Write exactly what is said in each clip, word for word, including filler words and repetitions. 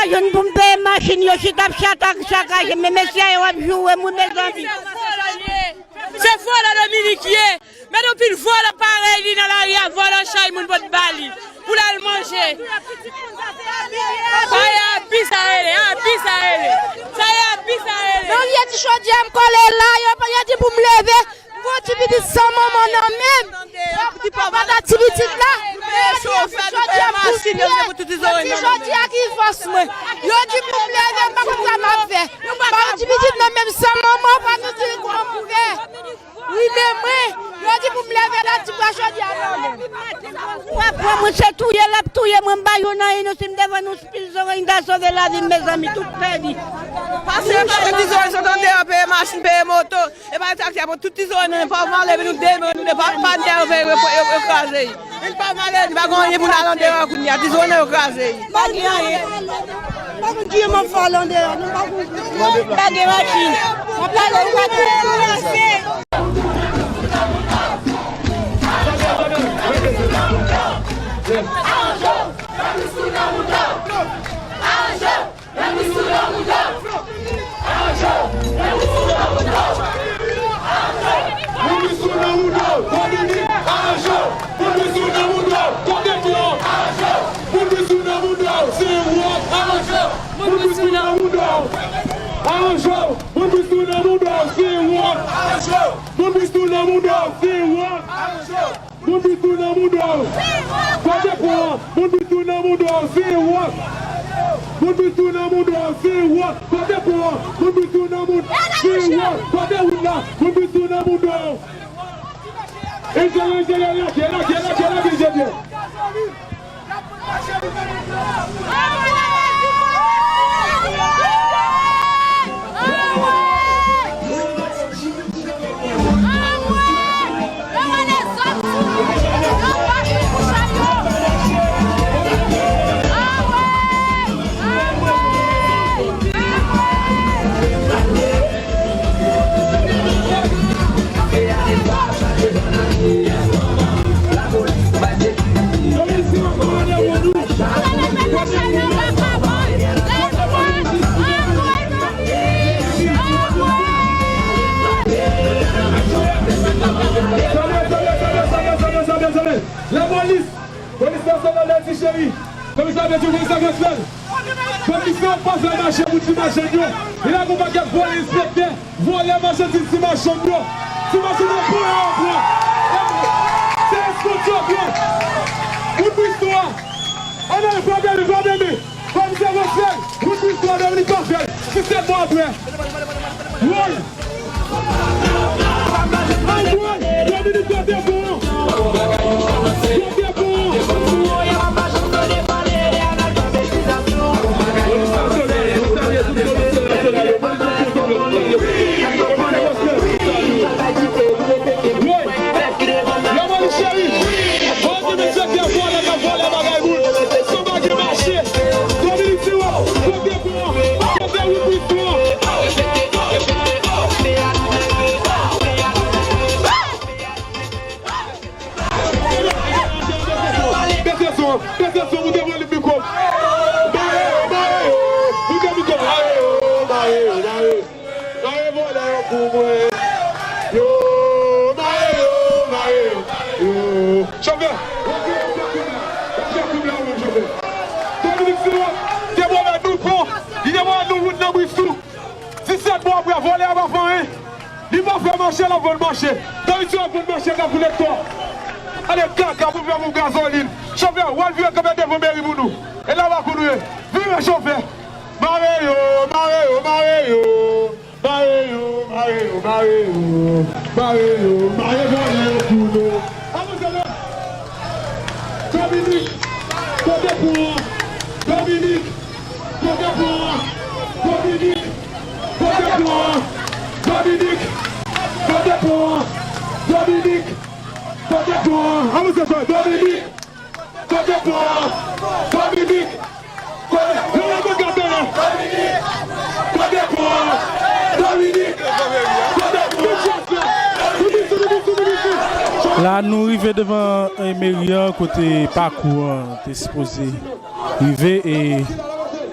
Jwenn pou m peye machin, yo chita ap chata sakaje, men mesye yo ap joure m wi mezanmi. Se vòlè Dominik ye. Met yon pil vòlè parèy li nan lari a, vòlè chay moun pot ba li pou l al manje. Sa ye abi sa rele, abi sa rele. Sa ye abi sa rele. Nan vye ti chodyè m kole la, yo, yo di pou m leve. M gon ti pitit san manman nan men m. Yo pa ba ti pitit la. Yo di m pou m leve. Ti chodyè ki fòs mwen. Yo di pou m leve, m pa konn sa m ap fè. Ba yon ti pitit nan men m san manman, pa nou di l gon kouvè. Wi, men mwen, yo di pou m leve la, ti bwa chodyè a nan men m. W ap pran mwen, se touye l ap touye mwen, m pa jwenn anyen non, si m te vann yon pil zoranj, m ta sove lavi m, mezanmi, tout pèdi. Pase, pase, ti zoranj sot andeyò, peye machin, peye moto, e pa traktè, pou tout ti zoranj nan men, pa male, nou demen, nou de pa, pa n te yo fè, yo, yo, yo kraze. Vin pa male, li pa gen anyen pou n al andeyò kounye a, ti zoranj yo kraze. Pa gen anyen. Pa konn kijan m ap fè al andeyò, nou pa konn. Pa gen machin. M ap pale, nou pa konn. Moun Bristou nan mouda w, Dominik, aranjé w. Moun Bristou nan mouda w, kote pou w? Aranjé w. Moun Bristou nan mouda w, se wòk, aranjé w. Moun Bristou nan mouda w, aranjé w. Moun Bristou nan mouda w, se wòk, aranjé w. Moun Bristou nan mouda w, se wòk, aranjé w. Moun Bristou nan mouda w. Kote pon an? Moun Bristou nan mouda w, se wòk. Moun Bristou nan mouda w, se wòk. Kote pon an? Moun Bristou nan mouda w, se wòk. Kote wout la? Moun Bristou nan mouda w. Enteryè, enteryè, lage, lage, lage, lage, enteryè. Lapolis, polis nasyonal Ayiti cheri, komisè Petro, komisè Grandsèl. Komisè pa fè mache pou ti machann yo. Li la gon pakèt vòlè enspektè, vòlè machandiz ti machann yo. Ti machann yo pran yo pran. Se eskòt yo pran. Moun Bristou a. Ann ale, frape men, frape men. Komisè Grandsèl, moun Bristou a, Dominik pa fè l. Disèt mwa apre. Woy! Antoine, Dominik, kote pon an? Kote pon an? Woy! Lapolis cheri! Antoine, mesye ki ap vòlè, k ap vòlè bagay moun. Anba gen mache. Dominik, se wòk. Kote pon an? Kote wout Bristou an? Bese son, bese son, moute volim mikwo. Bare yo, bare yo, moute mikwo. Bare yo, bare yo, bare. Bare vòlè yo pou mwen. Yo, bare yo, bare yo. Yo. Chofè, rantre, rantre koub la, rantre koub la, ou menm chofè. Dominik Siwòk, te pwomèt nou pon, li te pwomèt nou wout nan Bristou. Disèt mwa apre, vòlè a pa fè anyen. Li pa fè mache, l ap vann mache. Dominik Siwòk vann mache Kafou Lektò. Ale kaka pou fè pou gazolin. Chofè, w al vire kanpe devan meri pou nou. E la ba kou nou ye. Vire chofè. Mare yo, mare yo, mare yo. Mare yo, mare yo, mare yo. Mare yo, mare vòlè yo pou nou. Avanse non. Dominik, kote pon an? Dominik, kote pon an? Dominik, kote pon an? Dominik, kote pon an? Dominik, kote pon an? Avanse non. Dominik, kote pon an? Dominik, kote, yo la pou gade la. Dominik, kote pon an? Dominik, kote pon an? Dominik, Dominik, Dominik. La, nou rive devan, eh, meri an, kote pakou an te sipoze rive, e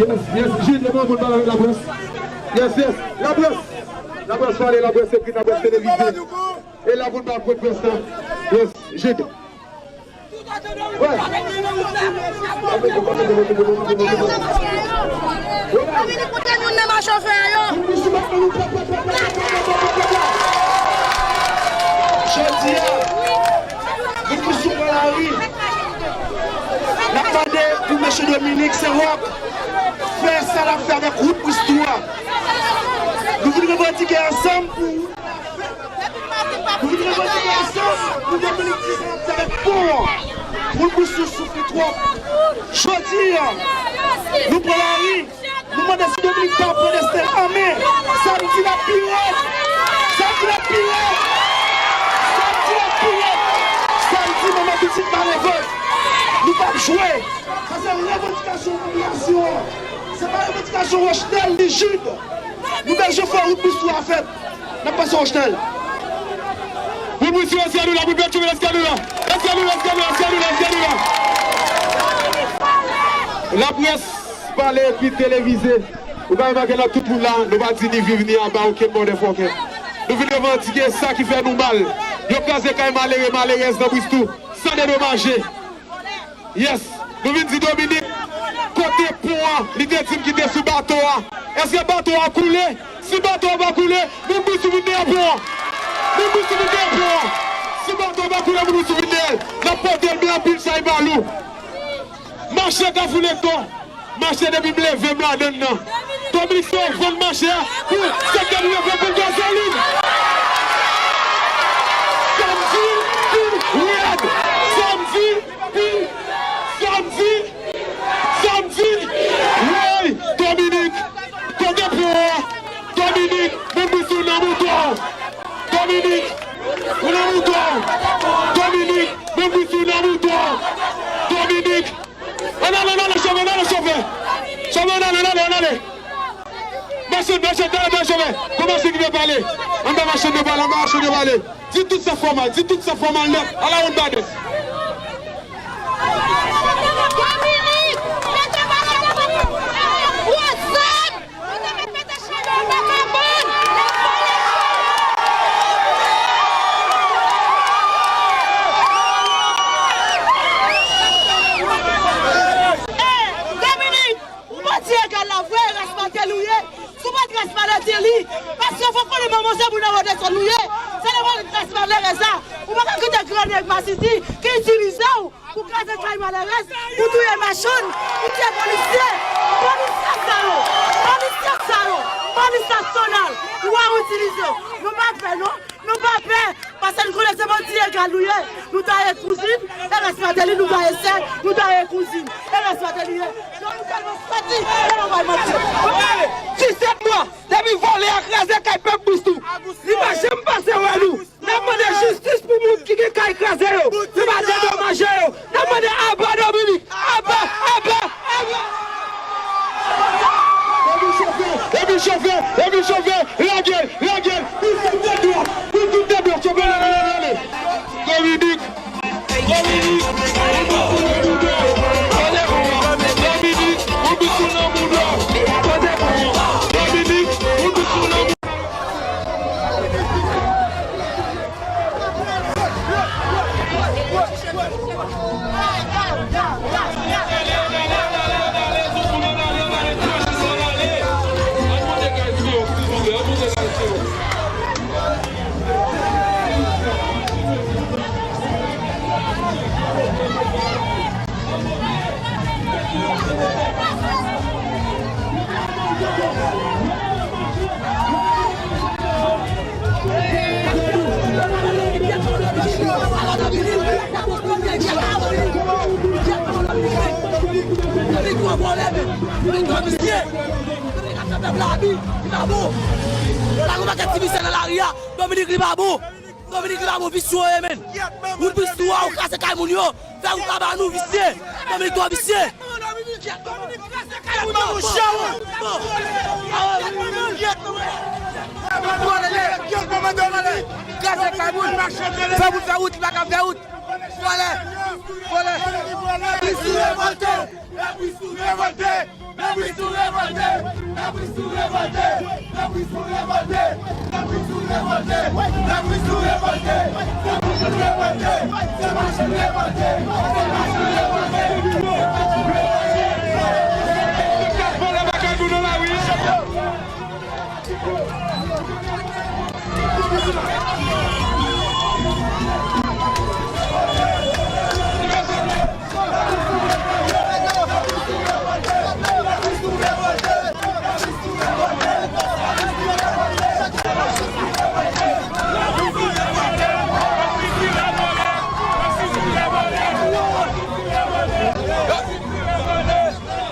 Yes, yes, Jude, bon, bon, bon, la presse. Yes, yes, la presse. La presse pale, la presse écrit, la presse télévisée. E la pou n ba pwent près la. Yes, Jude. Wè. Dominique, ou te moun nan machofè a yo. Jodi a, nou tou sou pran lari. N ap mande pou mesye Dominique Saint-Roch fè sa l ap fè avèk wout Bristol a. Nou vin revandike ansanm pou Nou vin revandike ansanm pou Dominique di sa n ap fè avèk pon an. Pou nou sou soufri twòp. Jodi a, nou pran lari, nou mande si Dominique pa pran desten l an men. Samdi l ap pi rèd. Samdi l ap pi rèd. Samdi l ap pi rèd. Samdi, manman pitit maleve. Nou p ap jwe. Sa se revandikasyon popilasyon an. Se pa revandikasyon Rochnel ni Jude. Nou bezwen fè wout Bristol a fèt. N ap pase Rochnel. Wout Bristol, let's go, nou la, wout Bristol, let's go, nou la. Let's go, let's go, let's go, let's go, nou la. Laprès pale epi televize. Ou ka remake la, tout moun la, nou pa di ni viv ni aba, okenn motherfucker. Nou vin revandike sa ki fè nou mal. Yo kraze kay malere, malerèz nan Bristol, san dedomaje. Yes, nou vin di Dominique, kote pon an, li te di m ki te sou bato a. Èske bato a koule? Si bato a pa koule, moun Bristol vin dèyè pon an. Moun Bristol vin dèyè pon an. Si bato a pa koule, moun Bristol vin dèyè l. N ap pote l byen anpil chay ba nou. Mache Kafou Leton. Mache depi m leve m ladan l nan. Dominique se yon vann mache a pou sektè nou leve pou gazolin. Samdi pi rèd. Samdi pi. Samdi. Samdi. Woy, Dominique. Kote pon an? Dominique, moun Bristol nan mouton. Dominique, ou nan mouton. Dominique, moun Bristol nan mouton. Dominique. Ann ale, ann ale, chofè, ann ale, chofè. Chofè, ann ale, ann ale, ann ale. Mache, mache, ann ale, chofè. Gon machin ki vle pale. Ann ba machin yo pale, ann ba machin yo pale. Di tout sa fòmal, di tout sa fòmal nèt. Ala yon badès. Dominique, mete bagay nan bagay. What's up? Ou pa di egal la vre, ras Martel ou ye. Si w pa t ras Martel, se li. Paske fòk konnen manman se moun nan Wòdèsòn ou ye. Se nan ras malerèz la. Ou pa ka kite gran nèg masisi ki itilize w. Pou kraze kay malerèz, pou touye machann, pou tiye polisye. Polisye sa yo! Polisye sa yo! Malis nasyonal, w a itilize w. Nou pa pè, non. Nou pa pè. Paske n konnen se bandi legal nou ye. Nou ta ye kouzin, e rès Mateli, nou ta ye sè, nou ta ye kouzin, e rès Mateli ye. Donk nou tèlman sòti, e nou bay manti. Disèt mwa, depi vòlè a kraze kay pèp Bristou. Li pa janm pase wè nou. N ap mande jistis pou moun ki gen kay kraze yo, ki pa dedomaje yo. N ap mande aba Dominik, aba, aba, aba. Epi chofè, epi chofè, epi chofè, lage l, lage l. Pou tout tèt dwat, pou tout tèt dwat, chofè, lage l, lage l. Dominik, Dominik, ou boukou nan bouda. Tande bon, Dominik, ou boukou nan bouda. Tande bon, Dominik, ou boukou nan bouda. Dominik li pa bon. Dominik li pa bon, visye w ye, menn. Wout Bristou a, ou kraze kay moun yo. Fè wout la ba nou, visye. Dominik twò visye. Kraze kay moun. Fè wout, fè wout, li pa ka fè wout. Vòlè. Vòlè. Bristou revòlte. Bristou revòlte. Bristou revòlte! Bristou revòlte! Bristou revòlte!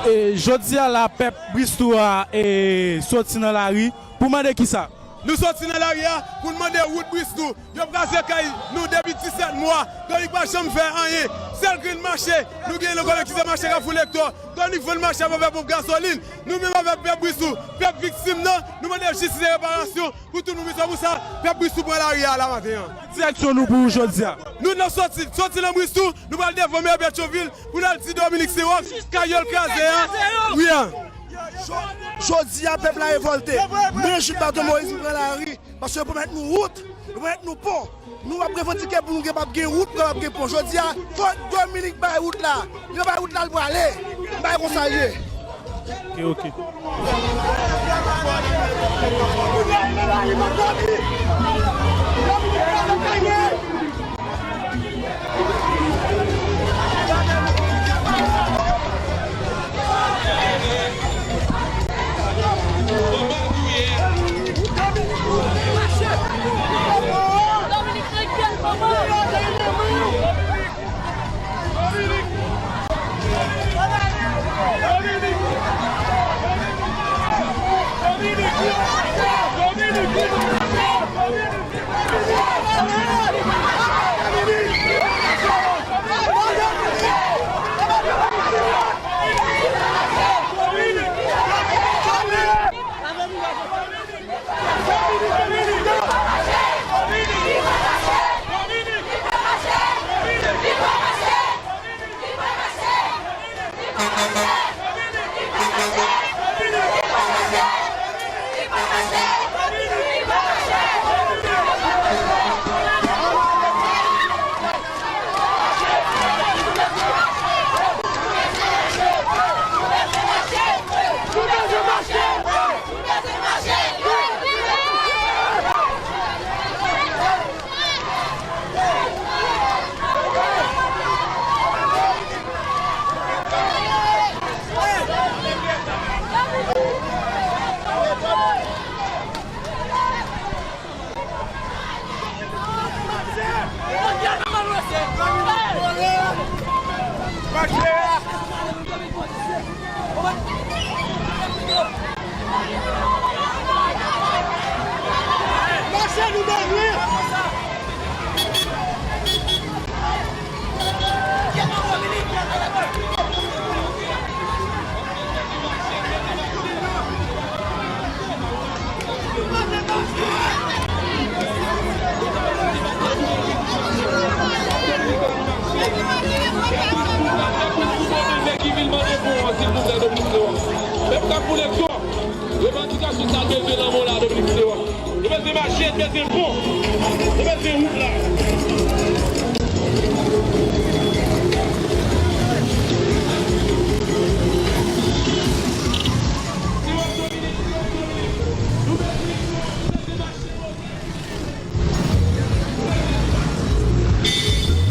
E, jodi a la, pèp Bristou a, e, soti nan lari pou mande kisa? Nou soti nan lari a pou n mande wout Bristou. Yo kraze kay nou depi disèt mwa. Dominik pa janm fè anyen. Sèl grenn mache nou genyen nan komin ki se mache Kafou Lektò. Dominik vann mache a pou fè ponp gazolin. Nou menm avèk pèp Bristou, pèp viktim nan, nou mande jistis e reparasyon pou tout moun. Se pou sa pèp Bristou pran lari a la maten an. Direksyon nou pou jodi a. Nou nan soti, soti nan Bristou, nou pral devan mè Petyonvil pou n al di Dominik se wòch kay yo l kraze a. Wi a. Jodi a, pèp la revòlte. Mwen, Jude Baton Moïse, m pran lari. Paske yo pwomèt nou wout, yo pwomèt nou pon. Nou ap revandike pou nou kapab gen wout, pou kapab gen pon. Jodi a, fòk Dominik bay wout la. Li pa bay wout la, l prale. M bay konsa l ye. Ok, ok. Nèg ki vin mande pon an, silvouplè, Dominik Lewa. Pèp k ap boule kò. Revandikasyon sa dwe vin nan mò la, Dominik Lewa. Nou bezwen mache, nou bezwen pon. Nou bezwen wout la.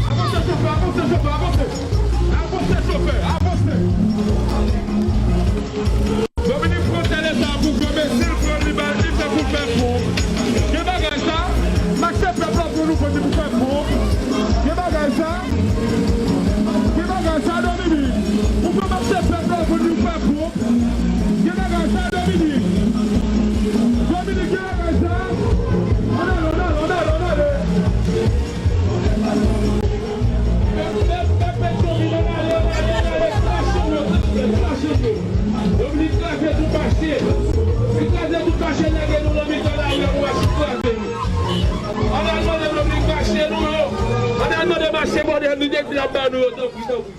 Avanse, chofè, avanse, chofè, avanse. Avanse, chofè, avanse. Dominique pran tèlè sa pou granmesi l, pran li ba l, li fè pou l fè pon. Gen bagay sa, mache pèp la pou nou pote pou fè pon. Gen bagay sa, gen bagay sa, Dominique. Ou fè mache pèp la pou nou fè pon. Gen bagay sa, Dominique. Dominique, gen bagay sa. Ann ale, ann ale, ann ale, ann ale. Dominique kraze tout mache. Li kraze tout mache, lage nou nan mitan lari a pou mache kraze nou. Ann al mande Dominique mache nou yo. Ann al mande mache modèl nou te di l ap ba nou yo, tanpri, tanpri.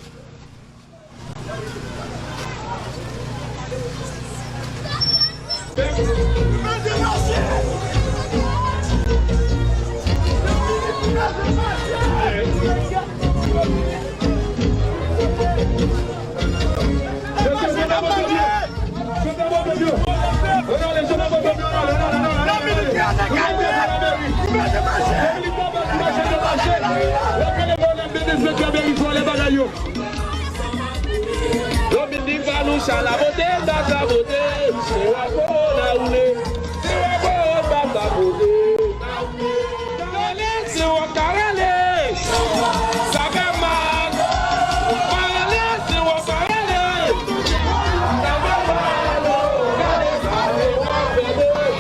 Dominique pa nou chal a bote, baka bote, se wè pou la woule, se wè pou baka bote. Karele, se wè karele, sa fè mal. Karele, se wè karele, sa fè mal. Gade sa fè mal, fè mal.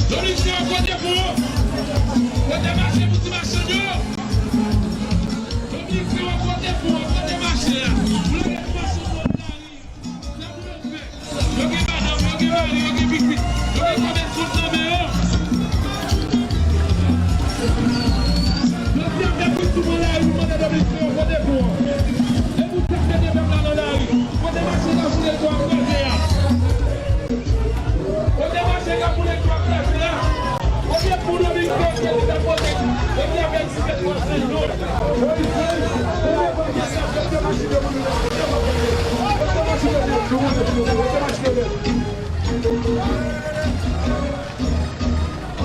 Dominik, se yon kote pou ou. Kote mache pou ti machann yo. Dominik, se yon kote pou ou, kote mache a. Pou lage ti machann yo nan lari. Sa pou yo fè. Yo gen madanm, yo gen mari, yo gen pitit. Yo gen kòmès sou nan men yo. Jodi a, pèp ki sou pran lari pou mande Dominik se yon kote pou ou. E pou sa k mete pèp la nan lari. Kote mache la pou lè yo ap kraze a. Kote mache ka pou nèg yo ap kraze a? Kote pou Dominik Lewa ki ta pote? Kote avèk ti fèt pase yo?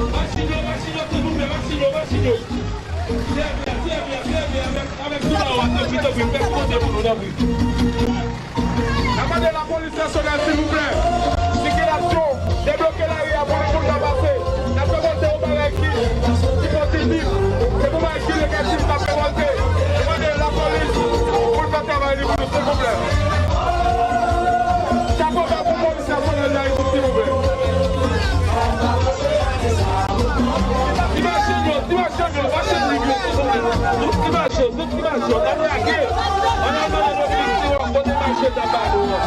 Machin yo, machin yo, silvouplè, machin yo, machin yo. Trè byen, trè byen, trè byen, avèk, avèk tout la, tanpri, tanpri, fè ti kote pou nou, tanpri. N ap mande lapolis nasyonal, silvouplè, sikilasyon, debloke lari a pou nou, pou nou ka pase. N ap revòlte yon bagay ki, ki pozitif. Se pou bagay ki negatif n ap revòlte. N ap mande lapolis pou l fè travay li pou nou, silvouplè. Chapo ba pou polis nasyonal la isit, silvouplè. Ti machann yo, ti machann yo, machann yo, silvouplè. Tout ti machann, tout ti machann, n ap lage. Ann al mande Dominik Lewa kote mache t ap ba nou an.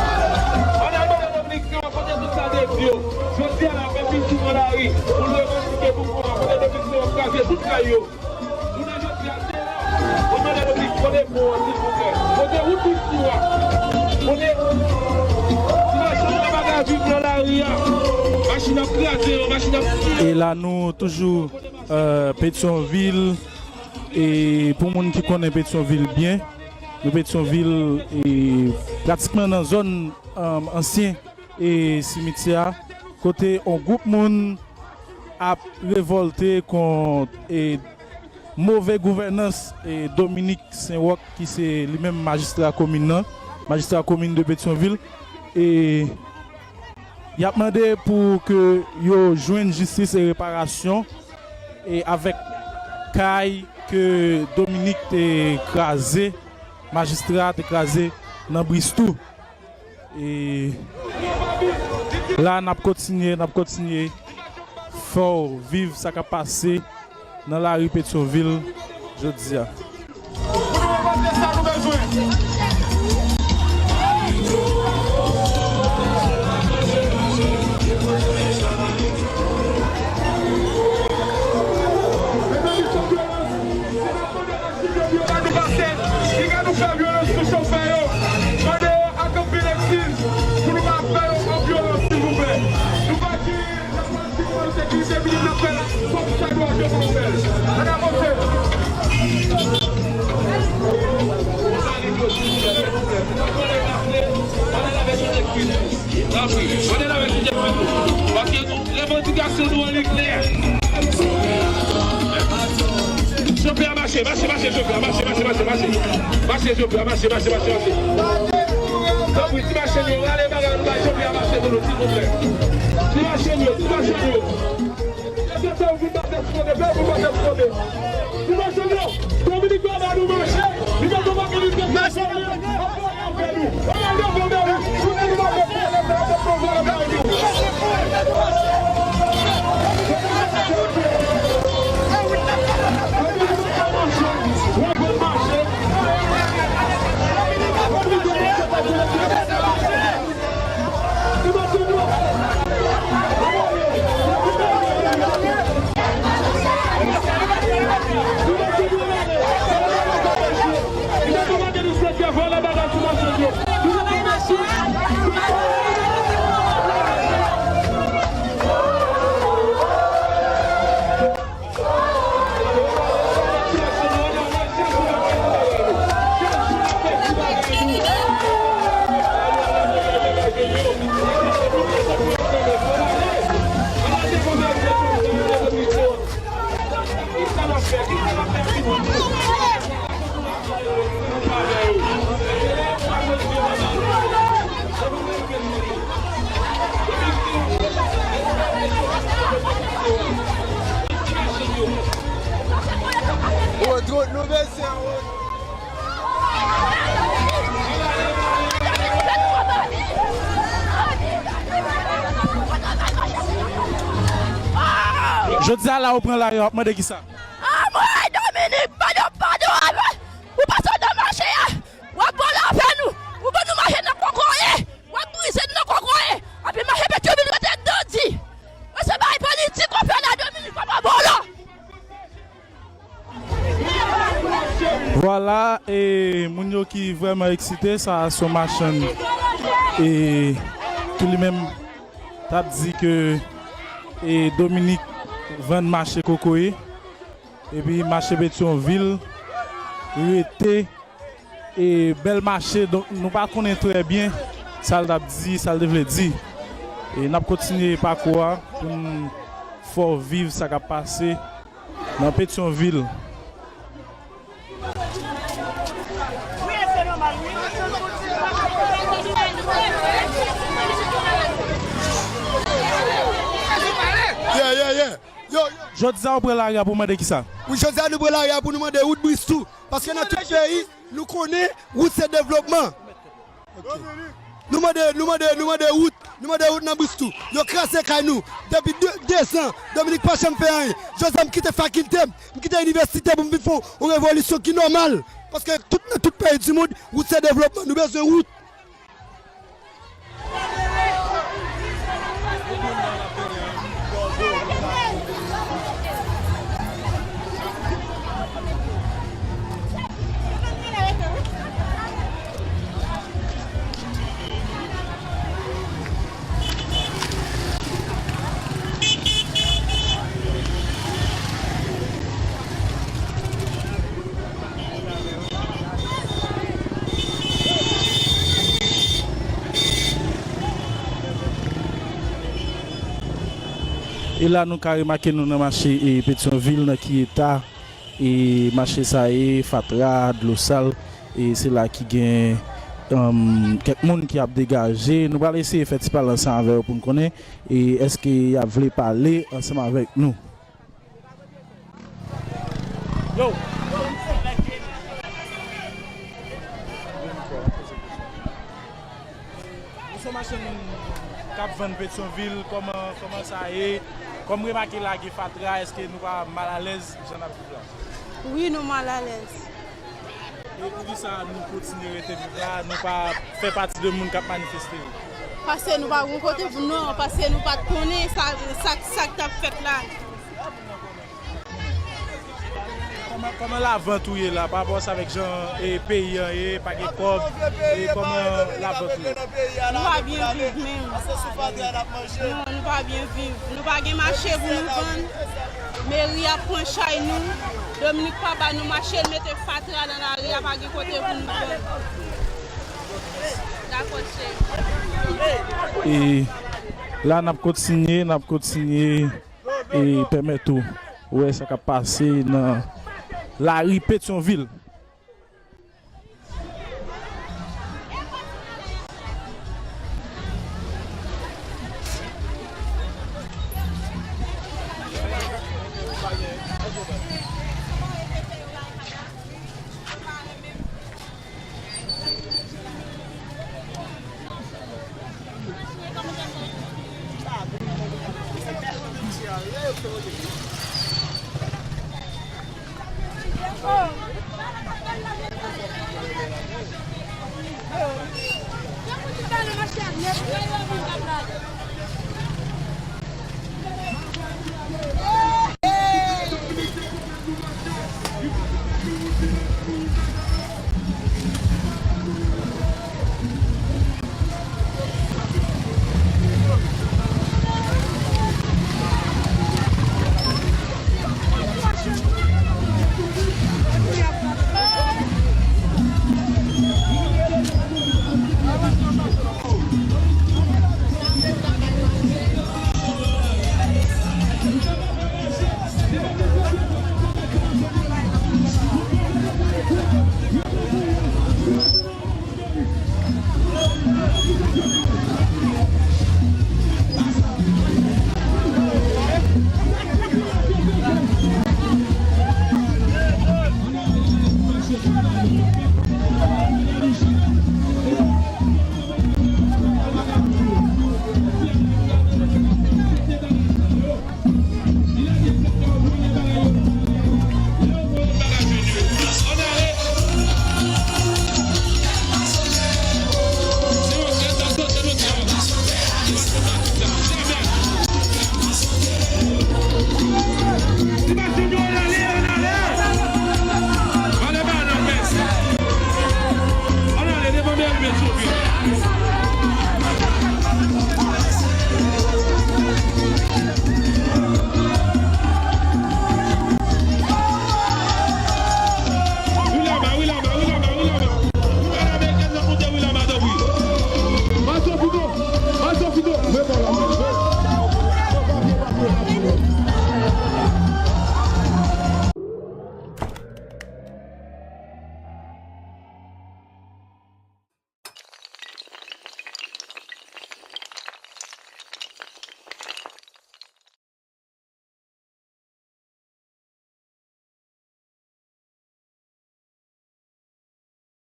Ann al mande Dominik Lewa kote tout sa depi yo. Jodi a la, pèp vin sou pran lari pou l revandike pouvwa a, kote Dominik Lewa kraze tout kay yo. Jounen jodi a, se la pou n mande Dominik kote pon an, silvouplè. Kote wout Bistro a? Kote ti machann yo pa ka viv nan lari a? Machin ap kraze yo, machin ap tiye. E la nou toujou, euh, Petyonvil. E pou moun ki konnen Petyonvil byen, nou Petyonvil, e pratikman nan zòn, um, ansyen, e simityè a, kote yon gwoup moun ap revòlte kont, e move gouvènans e Dominique Saint-Roch ki se li menm majistra komin nan, majistra komin de Petyonvil, e y ap mande pou ke yo jwenn jistis e reparasyon e avèk kay ke Dominique te kraze, majistra te kraze nan Bristou. E la, n ap kontinye, n ap kontinye fè w viv sa k ap pase nan lari Petyonvil jodi a. Pou nou rankontre sa nou bezwen. Mezanmi, se vyolans. Yo pa nou pase, piga nou fè vyolans sou chofè yo. Mande yo ak anpil eskiz pou nou pa fè yo an vyolans, silvouplè. Nou pa gen lapolis ki pran sekirite, vini nan fè l kòm sa dwa je pou nou fè l. Ann avanse. Tanpri, mande l avèk tout eskiz. Paske nou Revandikasyon nou an li klè. Chofè a mache, mache, mache, chofè a mache, mache, mache, mache. Mache, chofè a mache, mache, mache, mache. Tanpri, ti machann yo, rale bagay nou bay chofè a mache pou nou, silvouplè. Ti machann yo, ti machann yo. Mesye, fè yon vin pa fè fwonde, fè yon vin pa fè fwonde. Ti machann yo, Dominique pa ba nou mache, li pa konn pa vin fè mache. Wòdwòd, nou bezwen wòdwòd. Jodi a la, ou pran lari a, w ap mande kisa? Anmwey, Dominique, padon, padon, avè, ou pase nan mache a, w ap vòlò avè nou, ou ban nou mache nan kokoye, w ap brize n nan kokoye, epi mache Petyonvil rete dandi. Mwen se bay politik w ap fè la, Dominique, papa vòlò. Vwala, e moun yo ki vrèman eksite, sa a se yon machann, e ki li menm t ap di ke, e Dominique vann mache kokoye, epi mache Petyonvil rete e bèl mache, donk nou pa konnen trè byen sa l t ap di, sa l te vle di. E n ap kontinye pakou a pou n fè w viv sa k ap pase nan Petyonvil. Yeah, yeah, yeah. Yo, yo. Jodi a, ou pran lari a pou mande kisa? Wi, jodi a, nou pran lari a pou nou mande wout Bristou. Paske nan tout peyi, nou konnen wout se devlopman. Nou mande, nou mande, nou mande wout, nou mande wout nan Bristou. Yo kraze kay nou. Depi de, de zan, Dominique pa janm fè anyen. Jodi a, m kite fakilte m, m kite inivèsite pou m vin fè yon revolisyon ki nòmal. Paske tout, nan tout peyi di mond, wout se devlopman. Nou bezwen wout. E la, nou ka remake nou nan mache, e, Petyonvil, nan ki eta, E mache sa ye, fatra, dlo sal, e se la ki gen, um, kèk moun ki ap degaje. Nou pral eseye fè ti pale ansanm avè yo pou n konnen, e èske y ap vle pale ansanm avèk nou. Yo! Nou se yon machann k ap vann Petyonvil, kòman, kòman sa ye? Kòm remake la gen fatra, èske nou pa malalèz jan n ap viv la? Wi, nou malalèz. E poukisa nou kontinye rete viv la, nou pa fè pati de moun k ap manifeste yo? Paske nou pa gen kote pou nou, paske nou pa t konnen sa, sa, sa k t ap fèt la. Kòman, kòman lavant ou ye la, pa rapò sa avèk jan, e, peyi an ye, pa gen kòb, e kòman lavant ou ye? Nou pa byen viv menm. Non, nou pa byen viv. Nou pa gen mache pou nou vann. Meri ap pran chay nou. Dominik pa ba nou mache, l mete fatra nan lari a, pa gen kote pou nou vann. Dakò, cheri. E la, n ap kontinye, n ap kontinye e pèmèt ou wè sa k ap pase nan lari Petyonvil.